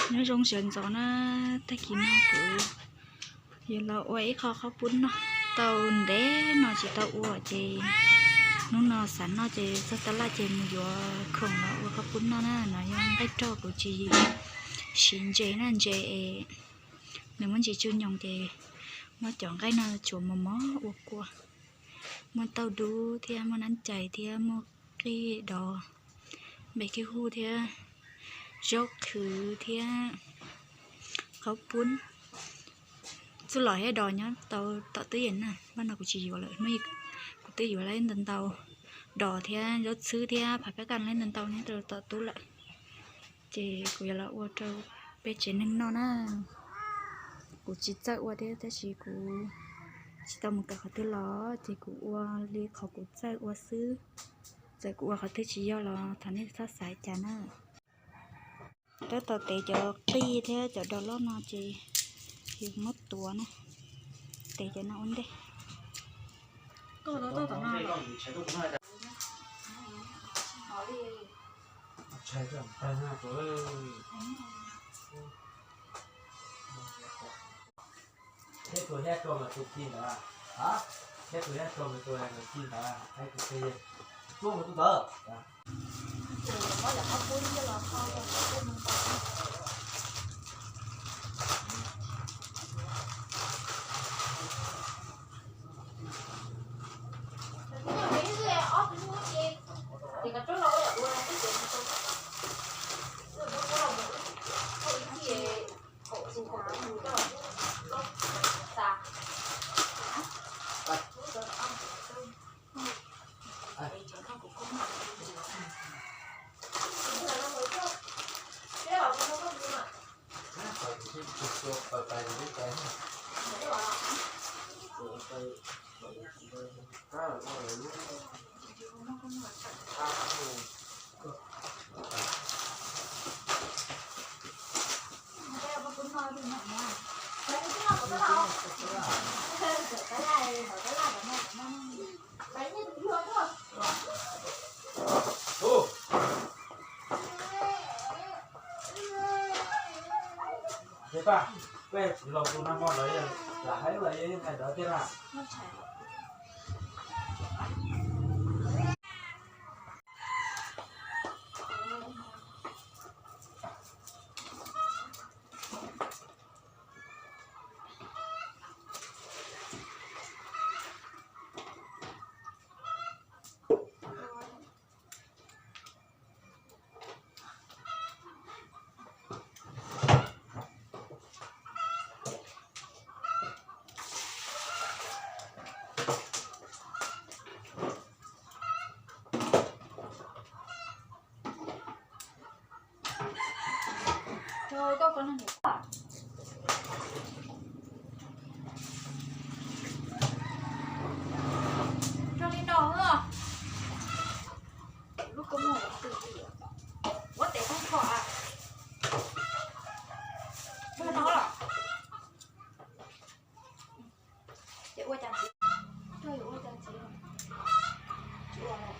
Nyob zoo sawv ntxov na, tag kis no kuv yuav los ua ib qho qhaub poob noj. Tau ntev no tsis tau ua ces hnub no xav noj ces txog tab laj ces mus yuav khoom los ua qhaub poob noj na. No yog nqaij roj kuv tsis siv ntses na, ntses es nws muaj ntsis tsw nyoos ces muab cov nqaij no tsuav mos mos ua kua. Muaj tauj dub thiab muaj nab cais thiab muaj qij dos, npe kij huj thiab zaub qhwv thiab qhaub poob. Txuj lom thiab dos nyob tau tom twj ywm na, vaj no kuv tsis yuav lawm, hnub kuv twb yuav lawm ntau ntau, dos thiab zaub txhwb thiab phav peb kaj lawm ntau ntau nyob rau tom tub lawm. Ces kuv yuav los ua rau peb tsev neeg noj na. Kuv tsis txawj ua thiab tab sis kuv tsis tau mus kawm qhov twg los ces kuv ua li qhov kuv txawj ua xwb. Txawm kuv ua qhov twg tsis yog los thov nej txhob xav cas na. Tab tom tev cov qij thiab cov dos loj no ces yus muab tuav na, tev cov no ua ntej. Thiab tus thiab tua mas tus ci ntawd, thiab tus thiab tua mas tus ci ntawd, tus ci tuaj mas tus ntawd. Ces pab, peb los tus nag hmo lawm, lam hais lawm yeej hais ntawd thiab na. Ua tes koj kho a. Ua no los. Ces ua cas txiv, ua cas txiv, tsis ua lawm.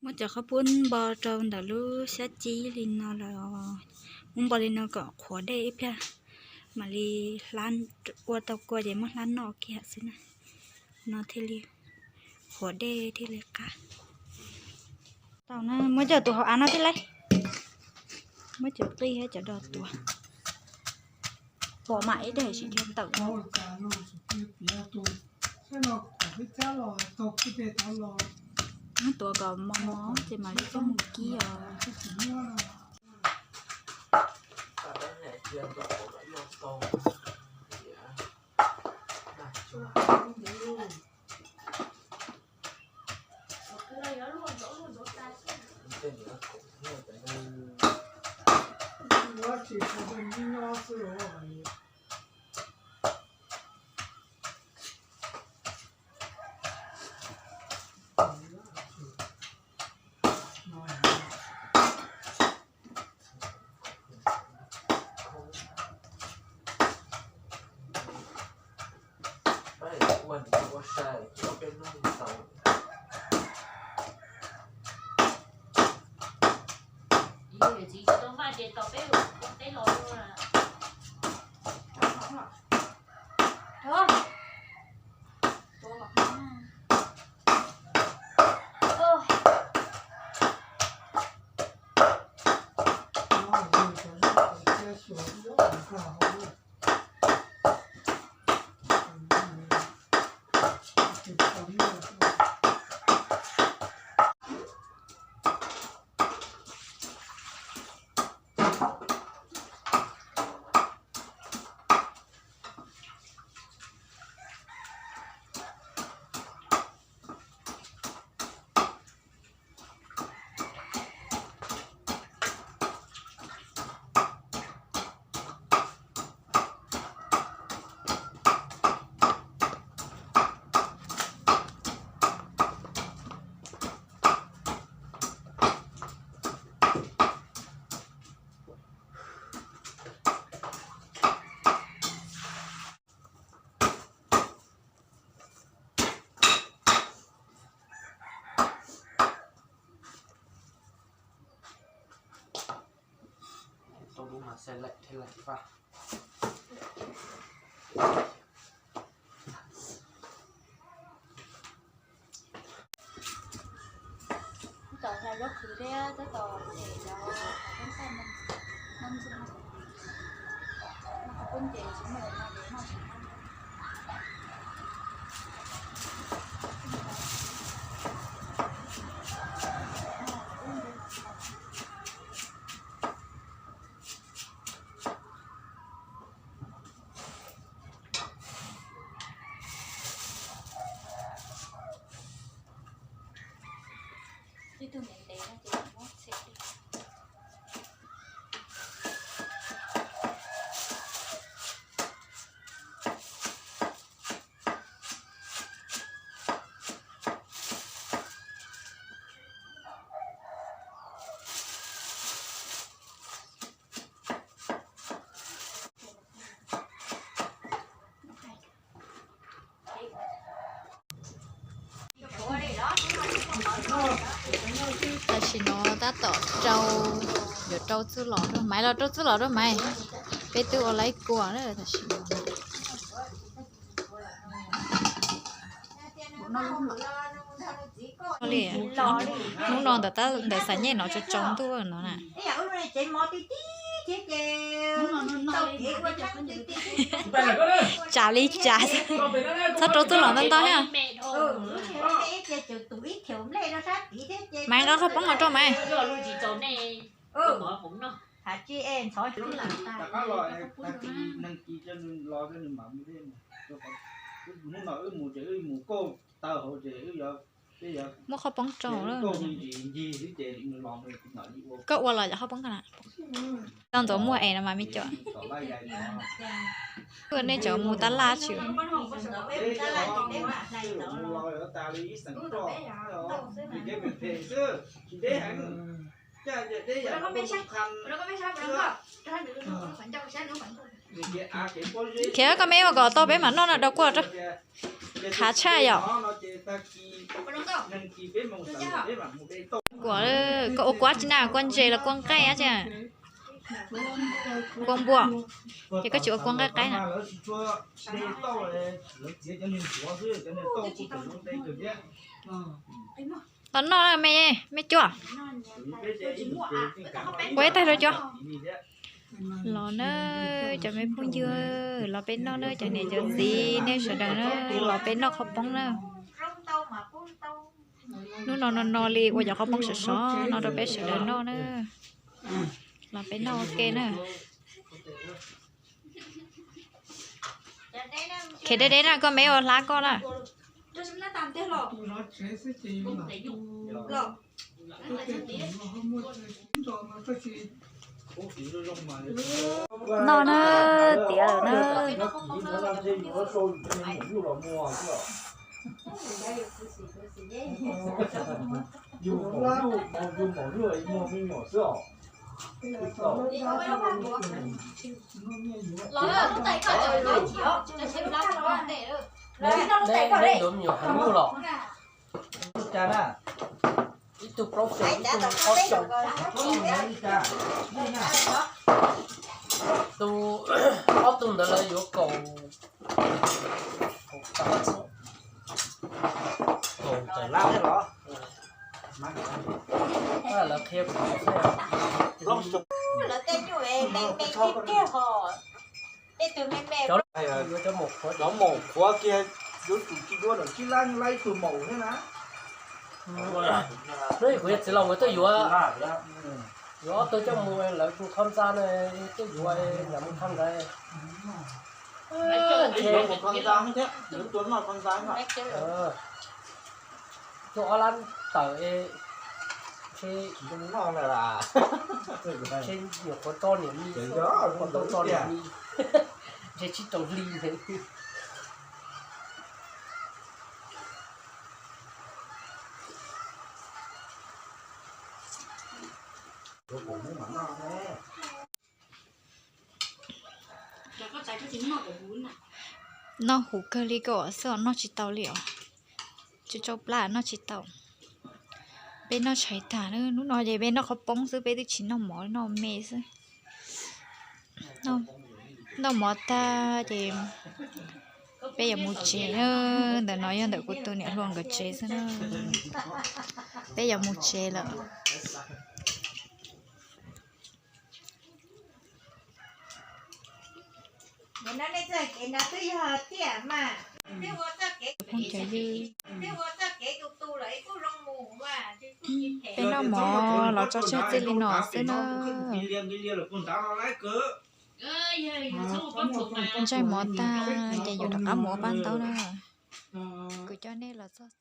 Muab cov qhaub poob npo rau ntawm lub xyab cib li no lawm, muab npo li no kom qhuav dej ib pliag, mam li ua tau kua ces muab hlab noj kiag xwb na, no thiaj li qhuav dej thiaj li qab. Tau na, muab cov tus hauv av no thiab lauj, muab cov qij thiab cov dos tuav, pom mam ib daim sim dhia tawm no. Muab tuav kom mos mos ces mam li coj mus kib os. Tam sim no tab tom rau, yuav rau txuj lom rau Maiv, los rau txuj lom rau Maiv. Peb twb ua laib kua na tam sim no. Li, hnub no ntawm tab, ntawm xam nyej no tsaus tsaus ntuj no na. Tsam li tsam, txhob rau txuj lom ntau ntau thiab. Maiv, nqa qhov poob los rau Maiv. Muab qhov poob rau lawm. Koj ua los yog qhov poob ko na. Tau ntxuav muag es no mas me cov. Nej cov mus tab laj tsis. Khiav koj me ua kom tau peb mam noj no, dau kuaj rau. Khav tshaj yom. Kuam, koj ua kuab tsi na, kuab ntses los kuab nqaij ab tsi? Kuab npua. Ces koj tsis ua kuab nqaij qaib na. Los noj me, me cuab. Ua ib taig rau cuab. Los na, cov me phooj ywg, los peb noj na, cov niam cov txiv nej sawv daws na, los peb noj qhov poob na. Hnub no no no li ua cov qhov poob sov sov no rau peb sawv daws noj na. Los peb noj ua ke na. Khiav deb deb na, koj me ua hlab koj na. Noj na, tiav lawm na. Nej ntuav me nyuam heev nyuj los? Ib tug plaub xyoos, ib tug ob xyoos. Tus ob tug ntawd lawv yuav kaum, kaum tawm lab los? Lawv qhia kuv. Lawv tej nyuj me me kiag kiag hos, tej tug me me. Cov maum qhuav, cov maum qhuav kiag yuav tsum tsis dua ntawm tsib lab, laib ib tug maum thiab na. Hnub ib kuv yawg txiv laus nkawd tuaj yuav, yuav ob tug coj mus lawv tus qhov ntxa na, tuaj yuav lam mus qhov ntawd. Tuaj ob lab tawm, ntshe nyuam qhuav tso niam me, nyuam qhuav tau tso niam me, ntshe tsib rau hli ntawd. Noj huv kawg li koj xwb os, noj tsis tau li os. Tsau plab noj tsis tau. Peb noj tshais tag, hnub no ces peb noj qhov poob xwb, peb twb tsis noj mov, noj me xwb. Noj mov tag ces peb yuav mus tsev na. Ntawm no yog ntawm kuv tus niam hluas nkawd tsev xwb na. Peb yuav mus tsev lawm. Peb noj mov los tso tseg txij li no xwb na. Ntsaig mov tag ces yuav rov qab mus ua paj ntaub na. Kuv coj nej los txog.